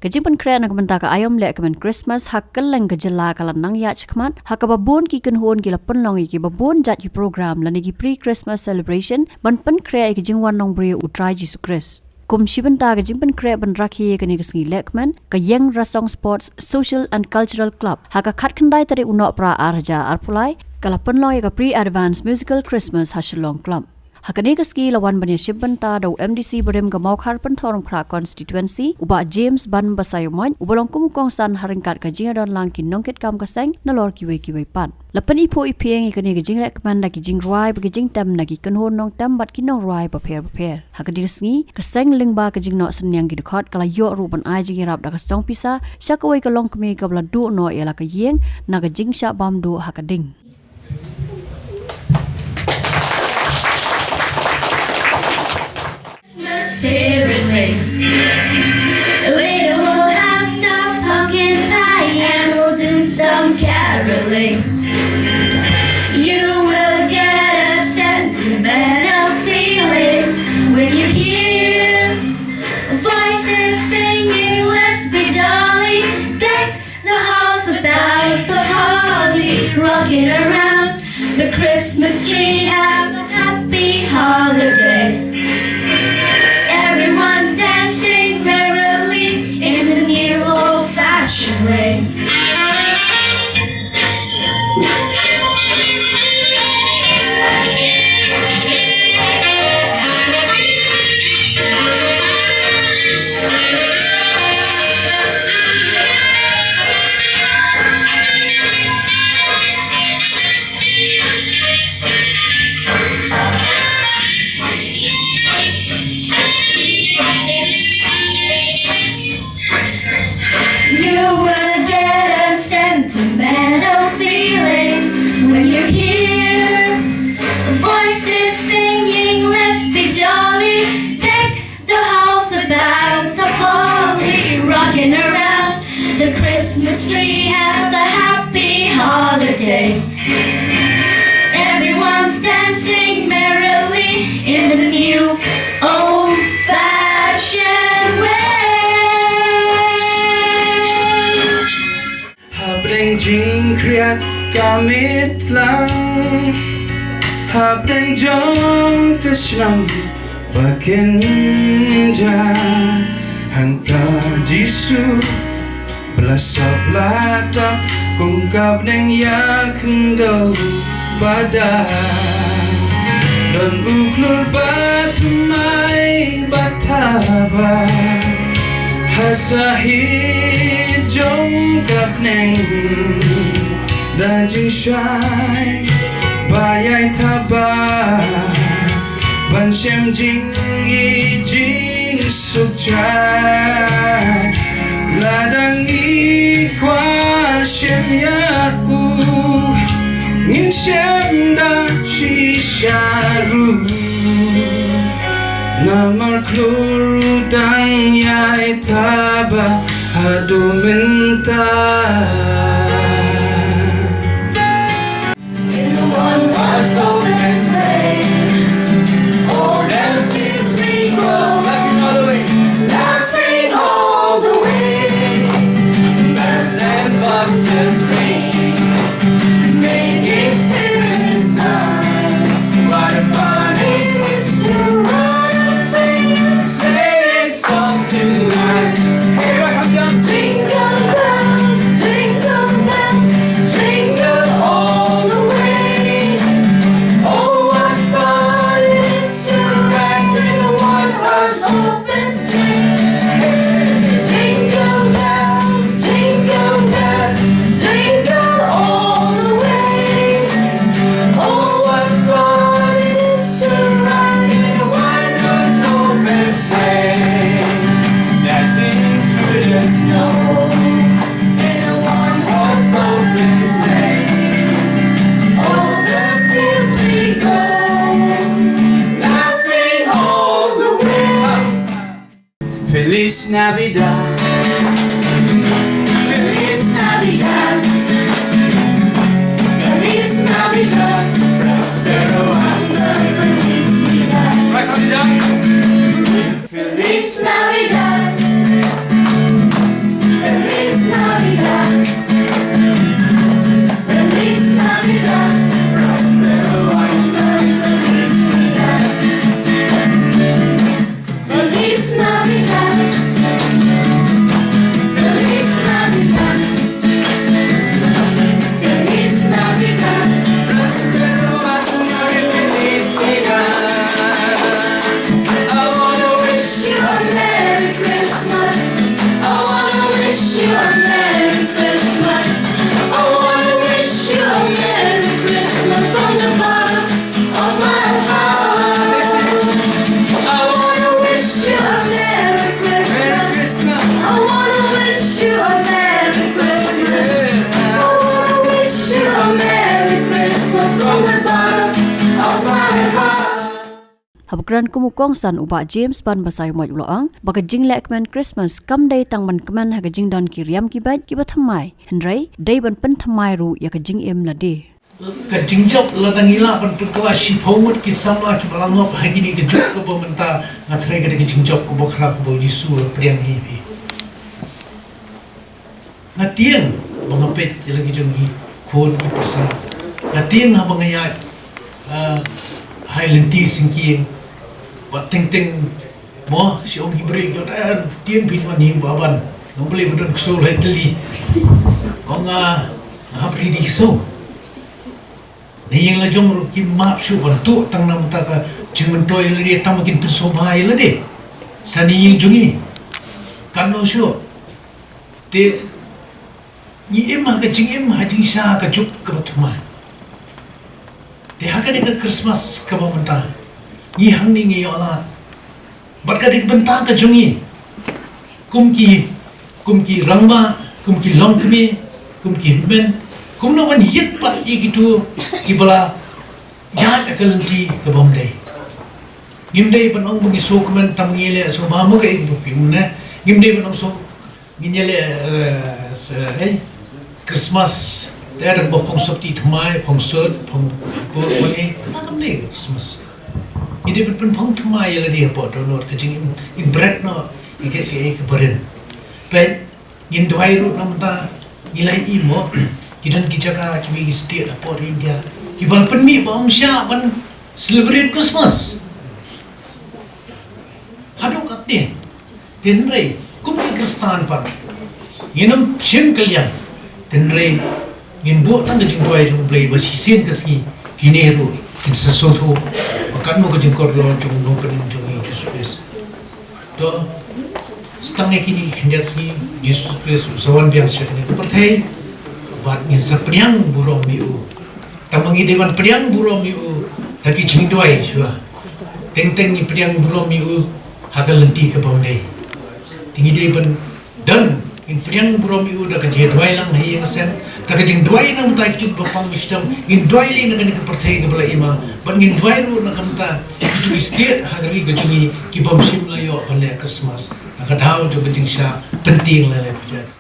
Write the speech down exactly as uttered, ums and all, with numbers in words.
Ka jingpynkhreh na ka bynta ka aïom lehkmen Christmas ha kylleng ka jylla ka la nang ïaid shakhmat, ha kaba bun ki kynhun ki la pynlong ïa kiba bun jait ki program lane ki pre-Christmas celebration ban pynkhreh ïa ka jingwan nongbriew U Trai Jisu Khrist. Kum shi bynta ka jingpynkhreh ban rakhe ïa kane ka sngi lehkmen, ka Ïeng Rasong Sports Social and Cultural Club ha ka khatkhyndai tarik u Nohprah ar hajar arphew lai ka la pynlong ïa ka pre-advance musical Christmas ha Shillong Club. Ha kane ka sngi la wan ban ïashim bynta da u M D C barim ka Mawkhar Pynthorumkhrah Constituency, u Bah James Ban Basaiawmoit, uba long kum u kongsan ha ryngkat ka jingïadonlang ki nongkitkam ka seng nalor kiwei kiwei pat. La pyniphuh iphieng ïa kane ka jinglehkmen da ki jingrwai bad ki jingtem na ki kynhun nongtem bad ki nongrwai bapher bapher. Ha kane ka sngi, ka seng lyngba ka jingnoh synñiang ki dkhot ka la ïoh ruh ban ai jingïarap da ka song pisa sha kawei ka longkmie kaba la duh noh ïa la ka ïing na ka jingshah bam duh ha ka ding. Christmas spirit ring. Later we'll have some pumpkin pie and we'll do some caroling. You will get a sentimental feeling when you hear voices singing, "Let's be jolly." Deck the halls with boughs of holly, rocking around the Christmas tree. Have a happy holiday. Everyone's dancing merrily in the new old-fashioned way. You will get a sentimental feeling when you hear voices singing, "Let's be jolly." Deck the halls with boughs of holly, rocking around the Christmas tree. Have a happy holiday. Everyone's dancing merrily in the new old-fashioned way. Hapdeng jingkhriat ka mitlang, hapdeng jong ka shnong ba kynja, hangta Jisu ba la sop la tap kum ka bneng ïakhyndew bad da. Don u khlur ba thymmai ba thaba ha sahit jong ka bneng, da jingshai ba ïai thaba ban shem jingïeit jingsuk jai. Lada ngi kwah shem ïa u, ngin shem da shisha ruh. Namar khlur u dang ïai thaba haduh mynta. In the one horse open sleigh, o'er the fields we go, laughing all the way. Bells and bumpers ring, making spirits bright. What fun it is to ride and sing, sleigh song tonight. Everybody come down. Jingle bells, jingle bells, jingle all the way. Oh, what fun it is to ride in a one-horse open sleigh. Jingle bells, jingle bells, jingle all the way. Oh, what fun it is to ride in a one-horse open sleigh, dashing through the snow. In a one-horse open sleigh, o'er the fields we go, laughing all the way. Feliz Navidad. Feliz Navidad. Feliz Navidad. Prospero año. Feliz Navidad. Haba kren kum u kongsan, u Bah James Banbasaiawmoit u la ong ba ka jinglehkmen Christmas kam dei tang ban kmen ha ka jingdon ki riam ki beit kiba thymmai, hynrei dei ban pynthymmai ruh ïa ka jingim lade. Ka jingjop, lada ngi lah ban pynkylla shiphew ngut ki samla kiba la ngop ha kine ki juk kaba mynta, nga tharai ka dei ka jingjop kaba khraw kaba u Jisu u la pdiang ïa phi. Nga tieng ba nga peit ïa la ki jong ngi, khun ki pyrsa. Nga tieng haba nga ïaid, ah, ha i lynti syngkien. Ba teng teng mo, shi ong ki briew, ïoh da tieng phin wan hi ba ban. Nga blei ba don ksew lai tylli. Ong nga, nga hap ready ksew. Na ïing la jong ruh ki map shuh ban tuh tang namar ka jingmyntoi ïa lade, tang ba kin pynsngewbha ïa lade. Sa na ïing jong ngi. Katno shuh. Te ngi im ha ka jingim ha jingshisha ka juk kaba thymmai. Te ha kane ka Christmas kaba mynta, ngi hangne ngi ïoh lad. Bad ka dei ka bynta ka jong ngi kum ki, kum ki rangbah, kum ki longkmie, kum ki hynmen, kumno ban ïit pat ïa kito kiba la ïaid ha ka lynti kaba ym dei. Ngim dei ban ong ba ngi sngewkmen tang ngi leh sngewbha mo, kaei kaba phi ong ne. Ngim dei ban ong sngewkmen, ngin ïaleh, eh, s-, eh, Christmas te da kaba phong sopti thymmai, phong sut, phong pur, phong ei, kata kam dei Christmas. Ngi dei ban pynphong thymmai ïa lade hapoh dohnud, ka jingim, im bret noh ïa kaei kaei kaba rim. Peit, ngin duwai ruh namar ta ngi la ïohi mo, ki don ki jaka, kiwei ki state hapoh India kiba la pynmih ba ym shah ban celebrate Christmas. Haduh katne? Hynrei kum ki Khristan pat, ngin ym shim kylliang. Hynrei ngin buh tang ka jingduwai jong U Blei ba shisien ka sngi kine ruh kin sa sngewthuh ba katno ka jingkordor jong U Nongpynim jong ngi U Jisu Khrist. To, sa tang ïa kine ki khyndiat sngi U Jisu Khrist u sa wan biang sha kane ka pyrthei, bad ngin sa pdiang burom ïa u. Tang ba ngi dei ban pdiang burom ïa u da ki jingduwai shuwa. Teng teng ngi pdiang burom ïa u ha ka lynti kaba ym dei. Te ngi dei ban don, ngin pdiang burom ïa u da ka jingduwai lang ha ïing ha sem, da ka jingduwai na ka bynta kito kiba pang ba shitom, ngin duwai lei na kane ka pyrthei kaba la im, bad ngin duwai ruh na ka bynta kito ki state ha ka ri ka jong ngi kiba ym shym la ïoh ban leh Christmas na ka daw jong ka jingshah pyntieng lei lei pyrshah.